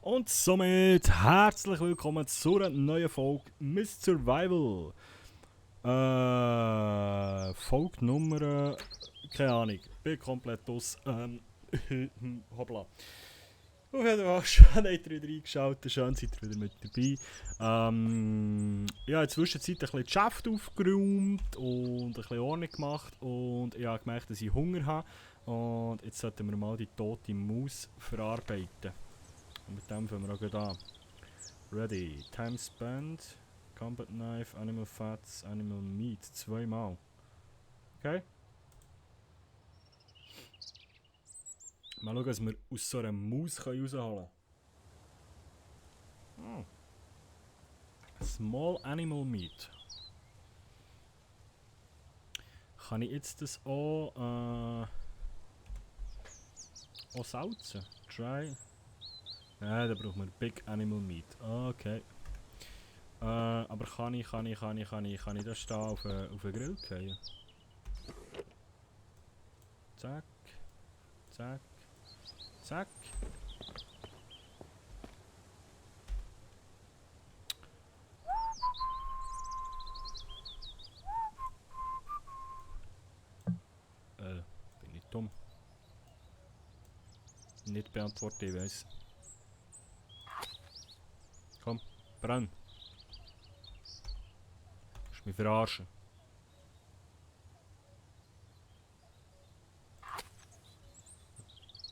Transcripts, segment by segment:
Und somit herzlich willkommen zu einer neuen Folge Miss Survival. Folge Nummer, keine Ahnung, bin komplett aus. Hoppla. Auf jeden Fall, schön habt ihr wieder eingeschaltet, schön seid ihr wieder mit dabei. Ich habe in der Zwischenzeit ein bisschen das Geschäft aufgeräumt und ein bisschen Ordnung gemacht und ich habe gemerkt, dass ich Hunger habe. Und jetzt sollten wir mal die tote Maus verarbeiten. Und mit dem fangen wir auch gleich an. Ready, Time Spent, Combat Knife, Animal Fats, Animal Meat, zweimal. Okay? Mal schauen, was wir aus so einer Maus rausholen können. Small Animal Meat. Kann ich jetzt das auch salzen? Dry? Nein, da brauchen wir Big Animal Meat. Okay. Aber kann ich das da auf den Grill gehen? Zack. Zack. Zack. Bin ich dumm? Nicht beantwortet, ich weiss. Komm, brenn. Kannst mich verarschen.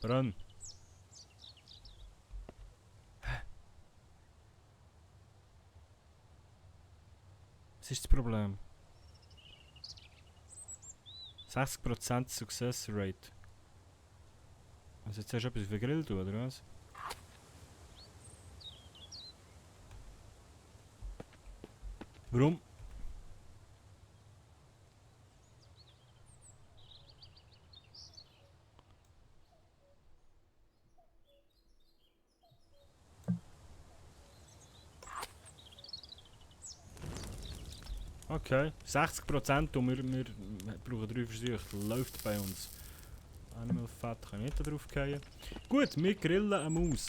Brenn. Was ist das Problem? 60% Success Rate. Also jetzt hast du etwas vergrillt, oder was? Warum? Okay, 60% und wir brauchen 3 Versuche. Läuft bei uns. Animal Fat kann ich nicht drauf gehen. Gut, wir grillen eine Maus.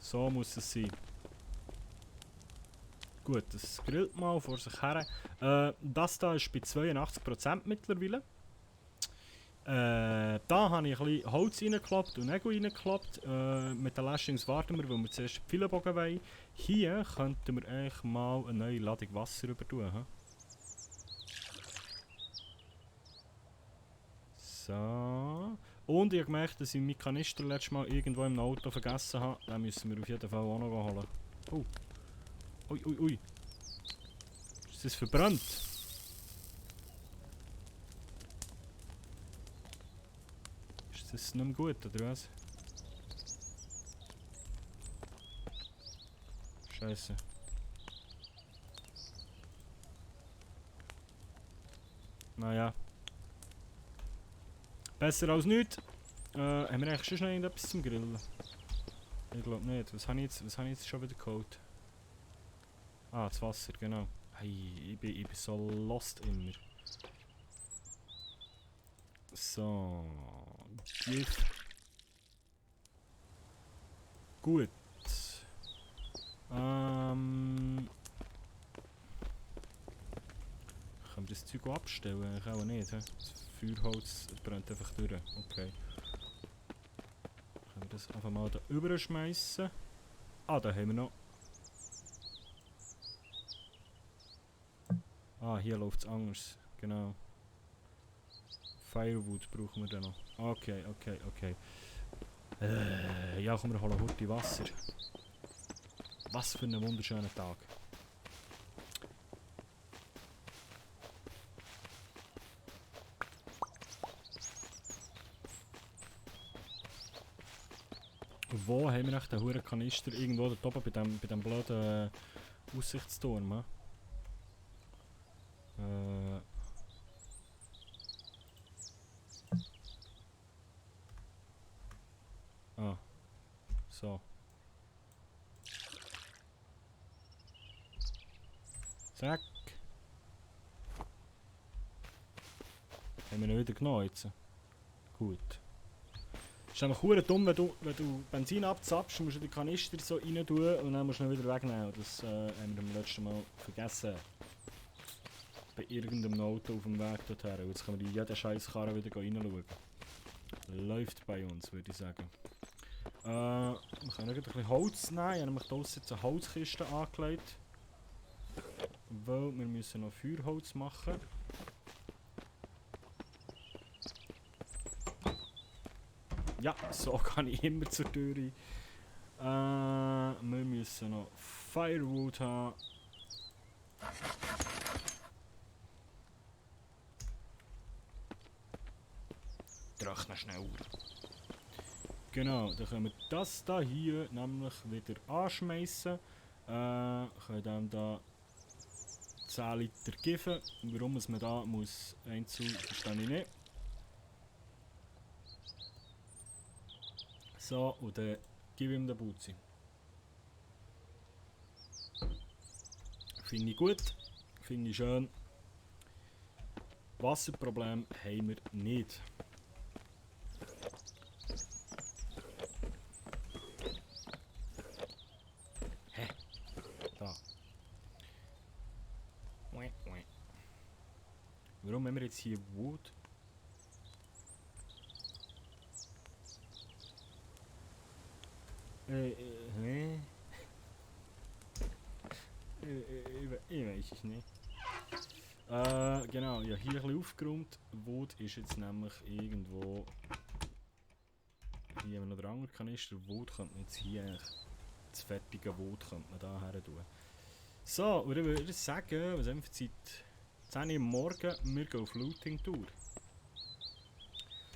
So muss es sein. Gut, das grillt mal vor sich her. Das da ist bei 82% mittlerweile. Da habe ich ein bisschen Holz reingeklappt und Nägel reingeklappt. Mit den Lashings warten wir, weil wir zuerst die Pfeilenbogen wollen. Hier könnten wir eigentlich mal eine neue Ladung Wasser rüber tun. He? So. Und ich habe gemerkt, dass ich meinen Kanister letztes Mal irgendwo im Auto vergessen habe. Den müssen wir auf jeden Fall auch noch holen. Oh. Ui, ui, ui. Ist das verbrannt? Ist das nicht mehr gut, oder was? Scheiße. Naja. Besser als nichts. Haben wir eigentlich schon noch irgendetwas zum Grillen? Ich glaube nicht. Was habe ich jetzt schon wieder geholt? Ah, das Wasser, genau. Hey, ich bin so lost immer. So. Gift. Gut. Können wir das Zeug auch abstellen? Ich auch nicht. He? Das Feuerholz brennt einfach durch. Okay. Können wir das einfach mal da überschmeißen? Ah, da haben wir noch. Ah, hier läuft es anders. Genau. Firewood brauchen wir dann noch. Okay, okay, okay. Ja, komm, wir holen heute Wasser. Was für ein wunderschöner Tag. Wo haben wir echt den huren Kanister? Irgendwo da oben bei dem blöden Aussichtsturm. Ah, so. Zack. Haben wir ihn wieder genommen jetzt? Gut. ist nämlich verdammt dumm, wenn du Benzin abzapfst, musst du den Kanister so rein tun und dann musst du ihn wieder wegnehmen. Das haben wir beim letzten Mal vergessen. Bei irgendeinem Auto auf dem Weg dorthin. Und jetzt können wir in jeden scheiß Karre wieder reinschauen. Läuft bei uns, würde ich sagen. Wir können ein bisschen Holz nehmen. Ich habe nämlich draussen jetzt eine Holzkiste angelegt. Weil wir müssen noch Feuerholz machen. Ja, so kann ich immer zur Tür rein. Wir müssen noch Firewood haben. Trocknen schnell. Genau, dann können wir das da hier nämlich wieder anschmeißen. Können dann da 10 Liter geben. Warum man da muss einzeln, verstehe ich nicht. So, und dann gebe ich ihm den Butzi. Finde ich gut, finde ich schön. Wasserproblem haben wir nicht. Hä? Da. Warum haben wir jetzt hier Wood? Ich weiß es nicht. Genau, ja, hier ein bisschen aufgeräumt. Wood ist jetzt nämlich irgendwo. Hier haben wir noch den anderen Kanister. Wood könnte man jetzt hier eigentlich. Das fertige Wood könnte man da her tun. So, und dann würde ich sagen, was haben wir für Zeit? 10 Uhr morgen, wir gehen auf Looting-Tour.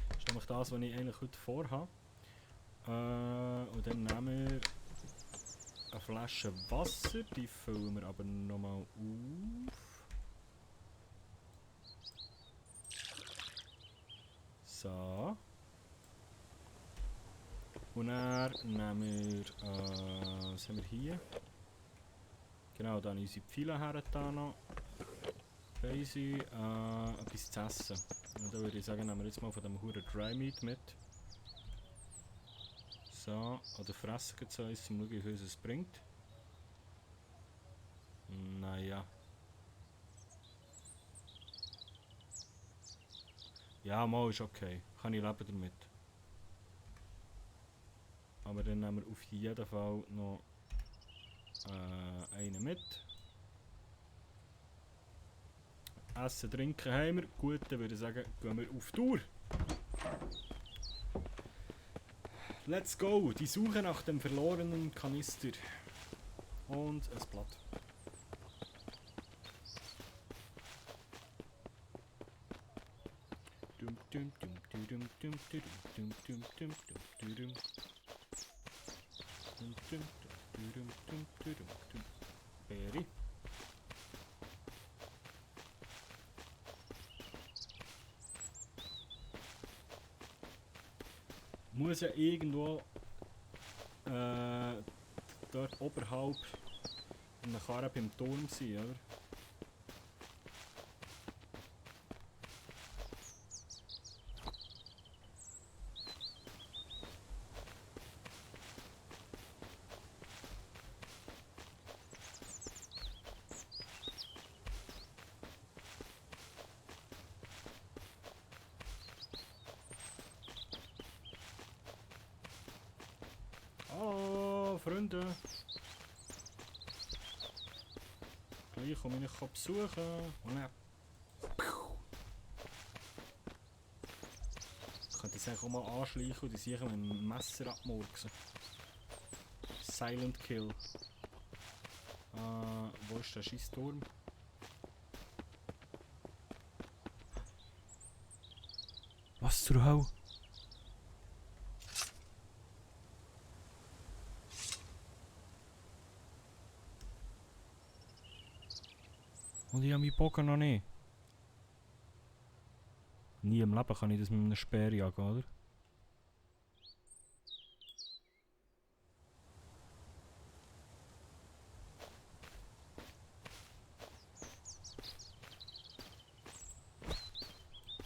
Das ist nämlich das, was ich eigentlich heute vorhabe. Und dann nehmen wir eine Flasche Wasser, die füllen wir aber nochmal auf. So. Und dann nehmen wir, was haben wir hier? Genau, dann unsere Pfeile her da noch. Easy, etwas zu essen. Und dann würde ich sagen, nehmen wir jetzt mal von dem Huren Dry Meat mit. So, oder fressen wir es uns, um zu schauen, wie viel es bringt. Naja. Ja, mal ist okay. Kann ich leben damit. Aber dann nehmen wir auf jeden Fall noch einen mit. Essen, trinken haben wir. Gut, dann würde ich sagen, gehen wir auf Tour. Let's go! Die Suche nach dem verlorenen Kanister. Und ein Blatt. Berry. Muss ja irgendwo dort oberhalb in der Karre beim Turm sein, oder? Hallo, Freunde! Gleich komme ich euch besuchen. Und dann... Ich könnte jetzt eigentlich auch mal anschleichen und die sicher mit dem Messer abmurksen. Silent Kill. Wo ist der Scheissturm? Was zur Hölle? Und ich habe meinen Bogen noch nicht. Nie im Leben kann ich das mit einem Speer jagen, oder?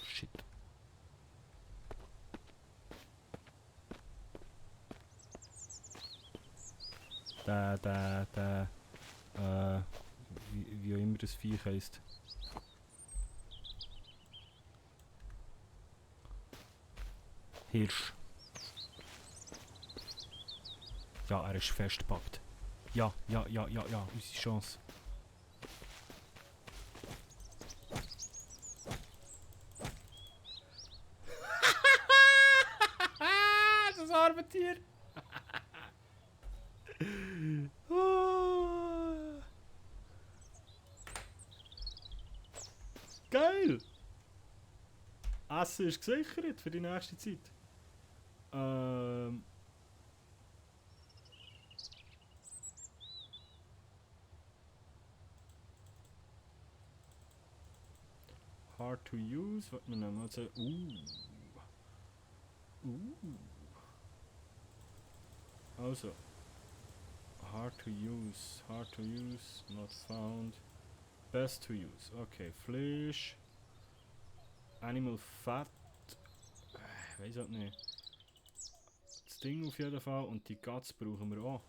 Shit. wie auch immer das Viech heisst. Hirsch. Ja, er ist festgepackt. Ja, unsere Chance. Das arme Tier! Geil! Essen ist gesichert für die nächste Zeit. Hard to use, was wir nehmen. Also, Also, hard to use, not found. Best to use. Okay, Fleisch. Animal Fat. Weiß auch nicht. Das Ding auf jeden Fall und die Guts brauchen wir auch.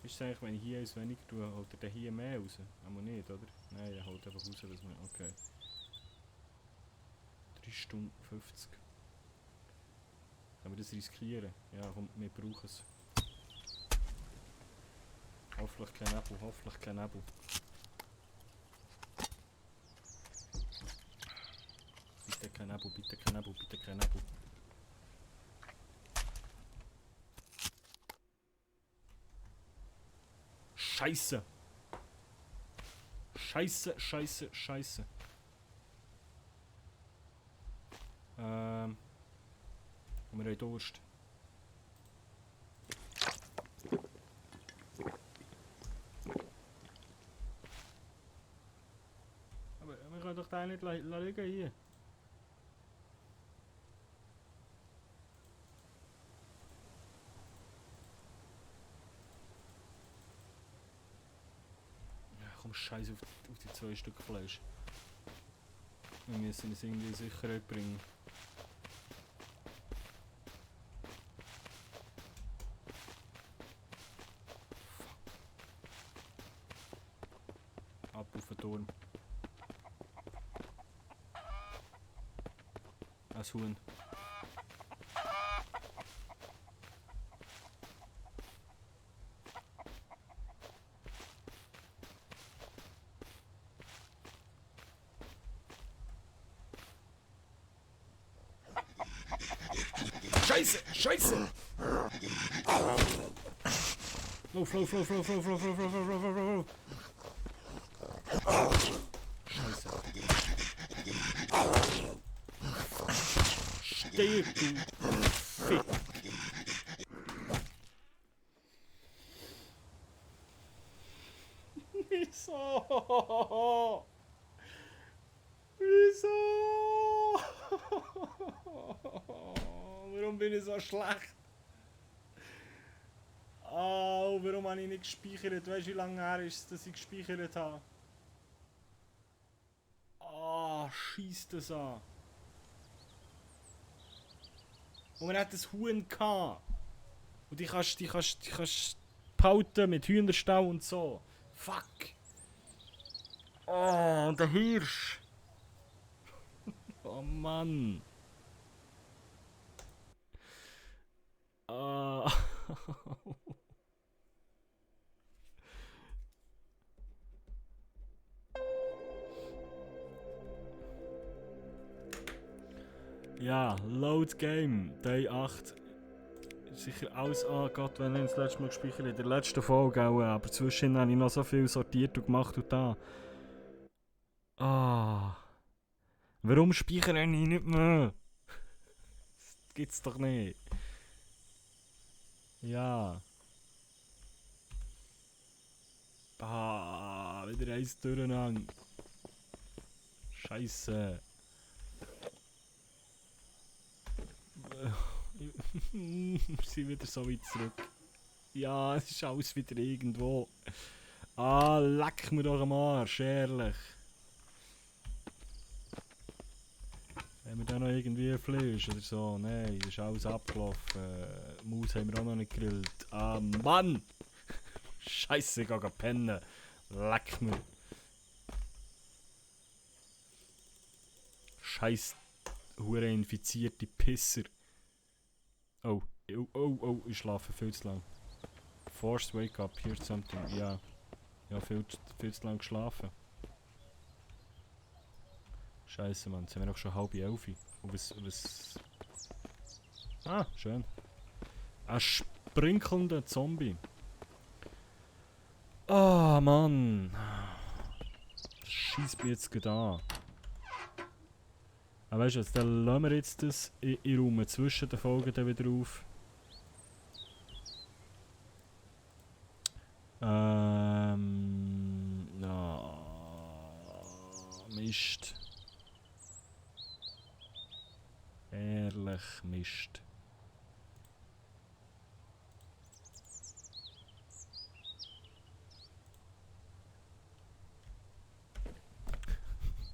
Ist es eigentlich, wenn ich hier eins weniger tue, holt er hier mehr raus? Aber nicht, oder? Nein, er holt einfach raus, dass wir... Okay. 3 Stunden 50. Können wir das riskieren? Ja, komm, wir brauchen es. Hoffentlich kein Nebel, hoffentlich kein Nebel. Bitte kein Nebel, bitte kein Nebel, bitte kein Nebel. Scheiße! Scheiße, scheiße, scheiße. Und wir haben Durst. Aber wir können doch den nicht liegen hier. Komm, scheiße auf die 2 Stück Fleisch. Wir müssen es irgendwie in Sicherheit bringen. Ab auf den Turm. Ein Huhn. Scheiße! Scheiße! Flow. Scheiße. Stirb, du Fick. Wieso? Wieso? Warum bin ich so schlecht? Oh, warum habe ich nicht gespeichert? Weißt du, wie lange her ist es, dass ich gespeichert habe? Ah, schießt das an. Und man hat das Huhn gehabt. Und die kannst behalten mit Hühnerstall und so. Fuck. Oh, und der Hirsch. Oh Mann. Ah. Ja, Load Game, Day 8. Sicher alles angeht, wenn ich das letzte Mal gespeichert habe. In der letzten Folge auch, aber zwischendurch habe ich noch so viel sortiert und gemacht und da. Ah. Warum speichere ich nicht mehr? Das gibt's doch nicht. Ja. Ah, wieder eins durcheinander. Scheiße. Wir sind wieder so weit zurück. Ja, es ist alles wieder irgendwo. Ah, leck mir doch am Arsch, ehrlich. Haben wir da noch irgendwie Fleisch oder so? Nein, das ist alles abgelaufen. Maus haben wir auch noch nicht gegrillt. Ah, Mann! Scheiße, ich gehe pennen. Leck mir. Scheiß hure infizierte Pisser. Oh, ich schlafe viel zu lang. Forced wake up, heard something. Ja, viel zu lang geschlafen. Scheiße, Mann, jetzt haben wir doch schon 10:30. Und was... Ah, schön. Ein sprinkelnder Zombie. Ah, Mann. Das schießt mich jetzt gerade an. Aber weißt du, dann lassen wir jetzt das in Raum zwischen den Folgen dann wieder auf. Mist. Ehrlich Mist.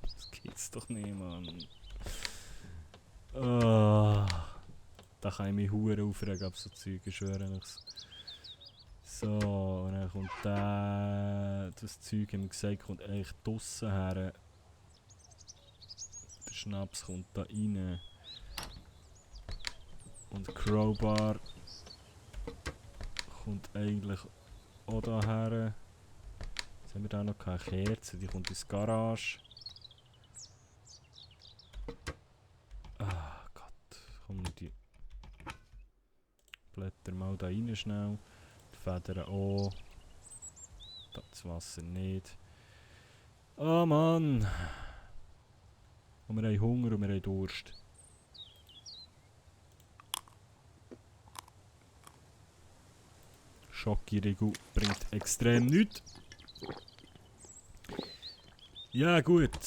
Das geht's doch nicht, Mann. Da kann ich mich hure aufregen ab so Zeug, ich schwöre ich's. So, und dann kommt das Zeug, haben wir gesagt, kommt eigentlich draussen her. Der Schnaps kommt da rein. Und Crowbar kommt eigentlich auch da her. Jetzt haben wir da noch keine Kerze, die kommt ins Garage. Ah Gott, komm die Blätter mal da rein schnell. Die Federn auch. Das Wasser nicht. Oh Mann! Und wir haben Hunger und wir haben Durst. Schokoriegel bringt extrem nichts. Ja gut.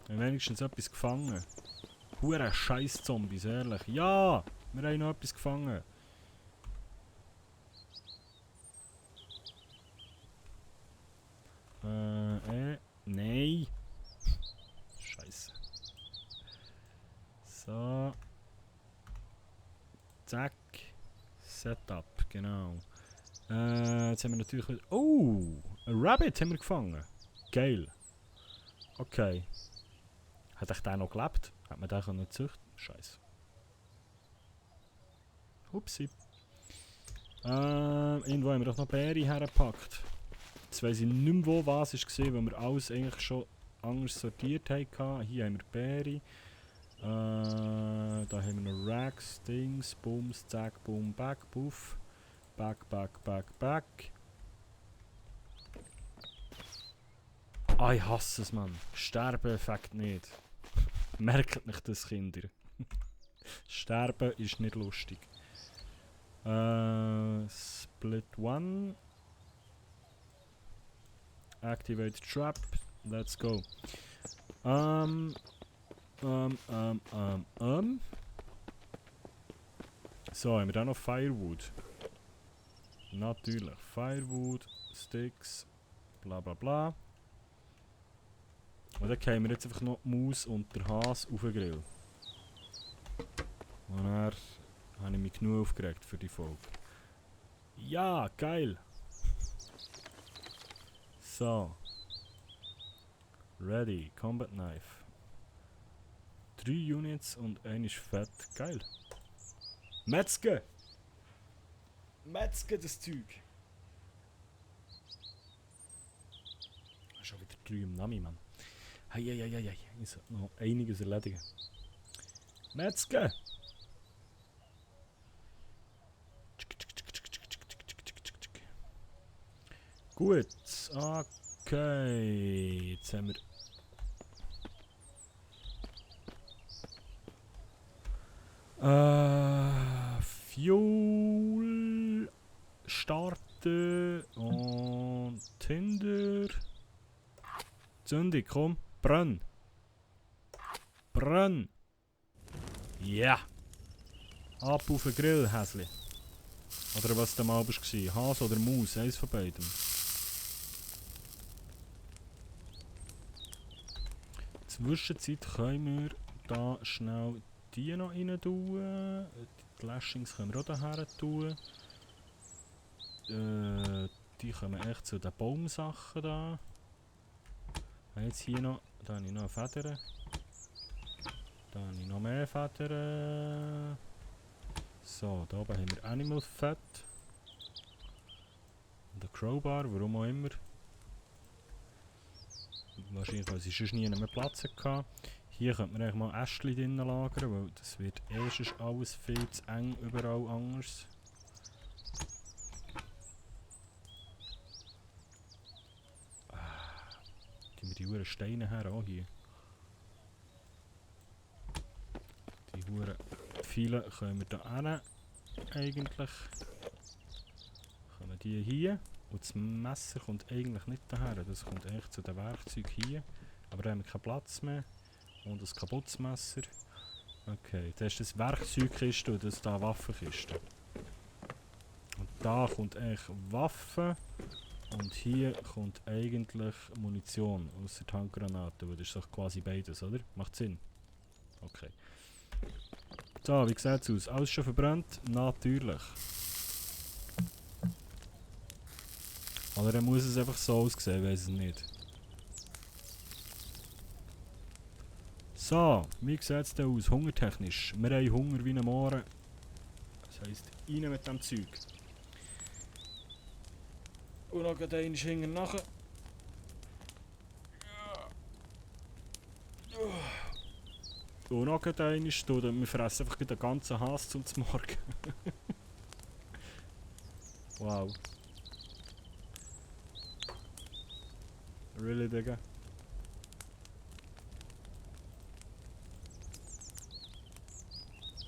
Wir haben wenigstens etwas gefangen. Hure scheiß Zombies, ehrlich. Ja! Wir haben noch etwas gefangen. Nein. Scheiße. So. Zack. Setup, genau. Jetzt haben wir natürlich wieder... Oh! Ein Rabbit haben wir gefangen. Geil. Okay. Hat echt der noch gelebt? Hat man den können züchten? Scheiße. Upsi. Irgendwo haben wir doch noch Beere hergepackt. Jetzt weiss ich nicht mehr, wo was war, weil wir alles eigentlich schon anders sortiert haben. Hier haben wir Beere. Da haben wir noch Racks, Dings, Bums, Zack, Boom, Back, Puff. Back. Ah, ich hasse es, Mann. Sterben-Effekt nicht. Merkt nicht das, Kinder. Sterben ist nicht lustig. Split 1. Activate Trap. Let's go. So, haben wir da noch Firewood? Natürlich. Firewood, Sticks, bla bla bla. Und dann kämen wir jetzt einfach noch die Maus und der Hase auf den Grill. Und dann habe ich mich genug aufgeregt für die Folge. Ja, geil! So. Ready, Combat Knife. 3 Units und 1 ist fett. Geil. Metzgen! Metzgen das Zeug! Schon wieder 3 im Nami, Mann. Hey. Ich sollte noch einiges erledigen. Metzgen! Gut, okay. Jetzt haben wir... Fuel starten und Tinder. Zündig, komm, brenn. Brenn. Ja. Ab auf den Grill, Häsli. Oder was du am Abend war, Hase oder Maus, eins von beidem. Zwischenzeit können wir da schnell die noch rein tun. Die Lashings können wir auch daher tun. Die kommen echt zu den Baumsachen da. Jetzt hier noch, da habe ich noch Federn. Da habe ich noch mehr Federn. So, da oben haben wir Animal Fat. Und eine Crowbar, warum auch immer. Wahrscheinlich, weil sie sonst nie mehr Platz hatten. Hier könnte man eigentlich mal Ästchen drin lagern, weil das wird sonst alles viel zu eng überall anders. Die huren Steine her auch hier. Die huren Pfeile können wir da hin. Eigentlich. Kommen die hier. Und das Messer kommt eigentlich nicht daher. Das kommt eigentlich zu den Werkzeugen hier. Aber da haben wir keinen Platz mehr. Und ein kaputtes Messer. Okay, das ist das Werkzeugkiste und das da Waffenkiste. Und da kommt eigentlich Waffe. Und hier kommt eigentlich Munition aus der Handgranate. Das ist doch quasi beides, oder? Macht Sinn? Okay. So, wie sieht es aus? Alles schon verbrannt? Natürlich. Oder dann muss es einfach so aussehen, weiß es nicht. So, wie sieht es denn aus? Hungertechnisch. Wir haben Hunger wie ein Mohren. Das heisst, rein mit dem Zeug. Und noch einmal hinten nachher. Und noch einmal, wir fressen einfach den ganzen Hass zum Morgen. Wow. Really, Digga?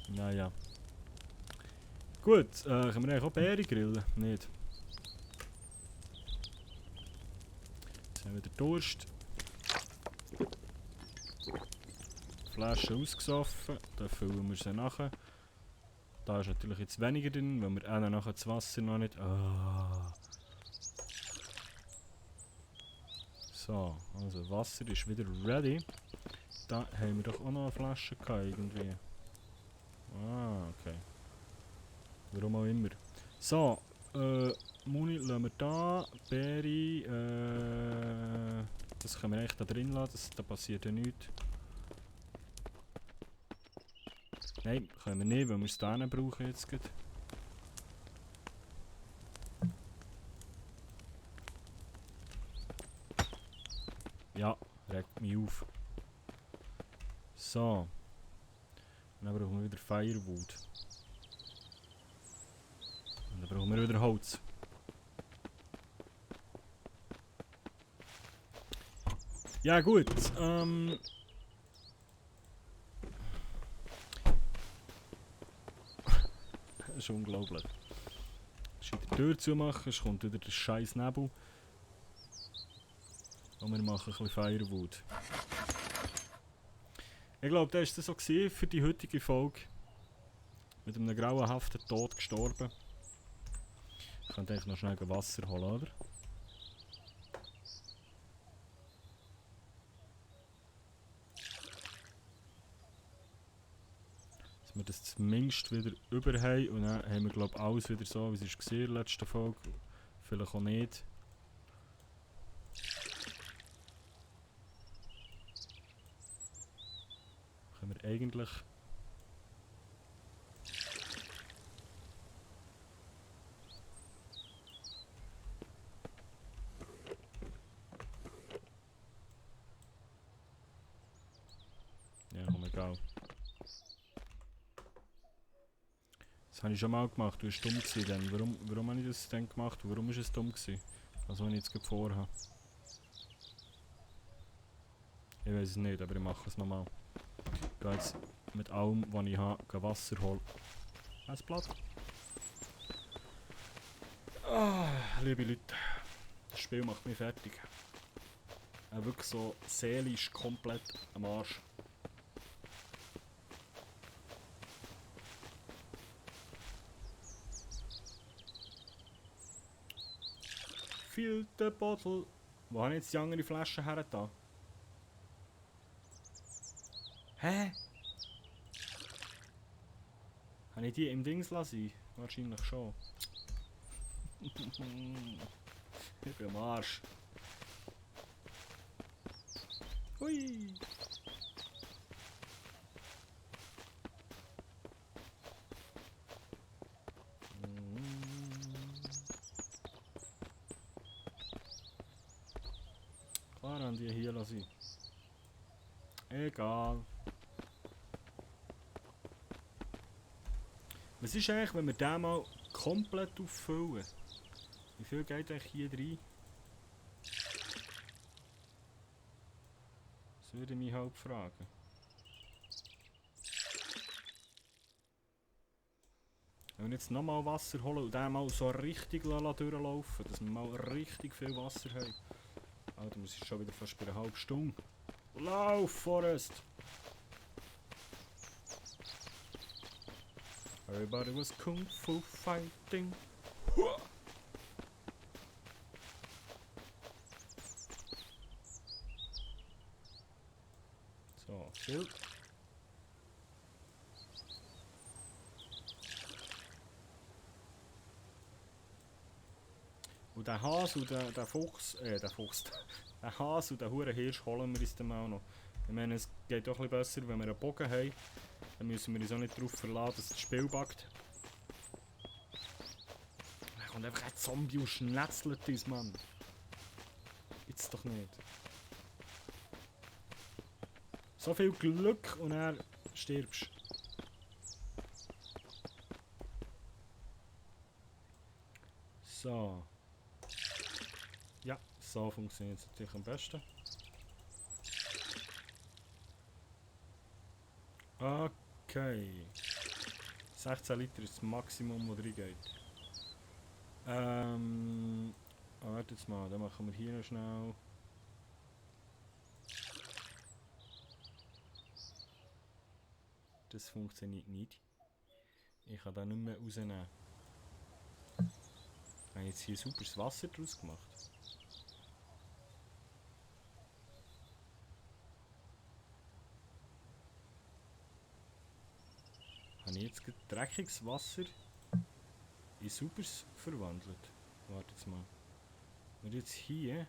Naja. Gut, können wir eigentlich auch Beeren grillen? Nicht. Jetzt haben wir den Durst. Flasche ausgesoffen, dann füllen wir sie nachher. Da ist natürlich jetzt weniger drin, weil wir nachher das Wasser noch nicht... So, also Wasser ist wieder ready. Da haben wir doch auch noch eine Flasche gehabt, irgendwie. Okay. Warum auch immer. So, Muni lassen wir da. Beere, das können wir echt da drin lassen, da passiert ja nichts. Nein, können wir nicht, weil wir es da nicht brauchen jetzt gerade. Ja, regt mich auf. So. Und dann brauchen wir wieder Firewood. Und dann brauchen wir wieder Holz. Ja gut, das ist unglaublich. Ich muss die Tür zumachen, es kommt wieder der scheiß Nebel. Und wir machen ein bisschen Firewood. Ich glaube, das war das so für die heutige Folge. Mit einem grauenhaften Tod gestorben. Ich könnte eigentlich noch schnell Wasser holen, oder? Dass wir das zumindest wieder über haben. Und dann haben wir, glaube ich, alles wieder so, wie es war in der letzten Folge. Vielleicht auch nicht. Können wir eigentlich... Ja, komm, egal. Das habe ich schon mal gemacht, du warst dumm gewesen dann. Warum habe ich das dann gemacht? Warum war es dumm gewesen? Also, was ich jetzt gerade vorhabe. Ich weiß es nicht, aber ich mache es nochmal. Ich gehe jetzt mit allem, was ich habe, Wasser holen. Ein Blatt. Liebe Leute, das Spiel macht mich fertig. Wirklich so seelisch komplett am Arsch. Fill the bottle. Wo habe ich jetzt die andere Flasche her da? Hä? Habe ich die im Dings lassen? Wahrscheinlich schon. Ich bin am Arsch. Hui! Klar haben die hier lassen. Egal. Was ist eigentlich, wenn wir den mal komplett auffüllen? Wie viel geht eigentlich hier rein? Das würde ich mich halt fragen. Wenn wir jetzt nochmal Wasser holen und den mal so richtig durchlaufen, dass wir mal richtig viel Wasser haben. Oh, da muss ich schon wieder fast bei einer halben Stunde. Lauf, Forest! Everybody was Kung Fu fighting. So, viel. Und der Hase und der Fuchs, der Hase und der hure Hirsch holen wir uns dann auch noch. Ich meine, es geht doch ein bisschen besser, wenn wir einen Bogen haben. Dann müssen wir uns auch nicht darauf verlassen, dass das Spiel buggt. Da kommt einfach ein Zombie und schnetzelt uns, Mann. Jetzt doch nicht. So viel Glück und er stirbst. So. Ja, so funktioniert es natürlich am besten. Okay. 16 Liter ist das Maximum, das reingeht. Warte jetzt mal, dann machen wir hier noch schnell. Das funktioniert nicht. Ich kann da nicht mehr rausnehmen. Ich habe jetzt hier sauberes Wasser draus gemacht. Habe ich jetzt dreckiges Wasser in sauberes verwandelt? Warte jetzt mal. Und jetzt hier.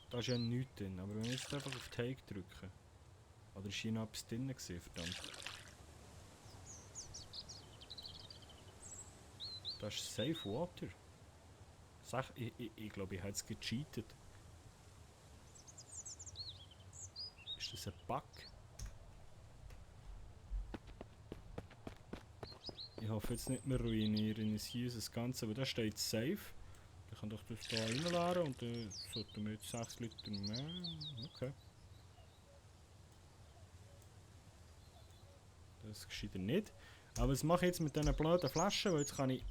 Da ist ja nichts drin, aber wenn ich jetzt einfach auf Take drücke. Oder ist hier noch etwas drin gewesen, verdammt. Das ist Safe Water. Ich glaube, ich habe es gecheatet. Ist das ein Bug? Ich hoffe jetzt nicht, wir ruinieren es hier das Ganze, aber da steht Safe. Ich kann doch das hier reinladen und dann sollten wir jetzt 6 Liter mehr. Okay. Das geschieht nicht. Aber was mache ich jetzt mit diesen blöden Flaschen? Weil jetzt kann ich.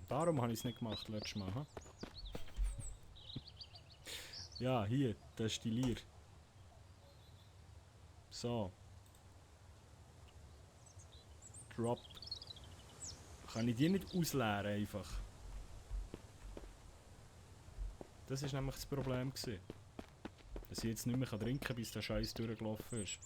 Darum habe ich es nicht gemacht letztes Mal. Hm? Ja, hier, das ist die Leer. So. Drop. Kann ich die nicht ausleeren einfach? Das war nämlich das Problem gewesen. Dass ich jetzt nicht mehr trinken kann, bis der Scheiß durchgelaufen ist.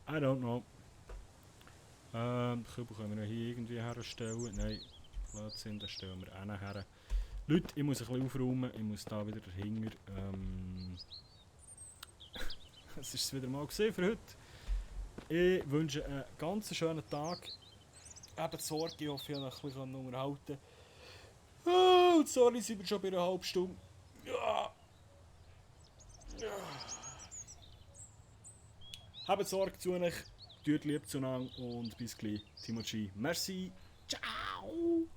I don't know. Kübel können wir hier irgendwie herstellen. Nein, Blödsinn, das stellen wir auch her. Leute, ich muss ein bisschen aufräumen, ich muss da wieder dahinter. Es ist es wieder mal gesehen für heute. Ich wünsche einen ganz schönen Tag. Eben Sorge, ich hoffe, ich konnte euch ein bisschen unterhalten. Oh, sorry, sind wir schon bei einer halben Stunde. Ja. Habt Sorge zu euch, tut lieb zueinander und bis gleich. Timochi, merci, ciao!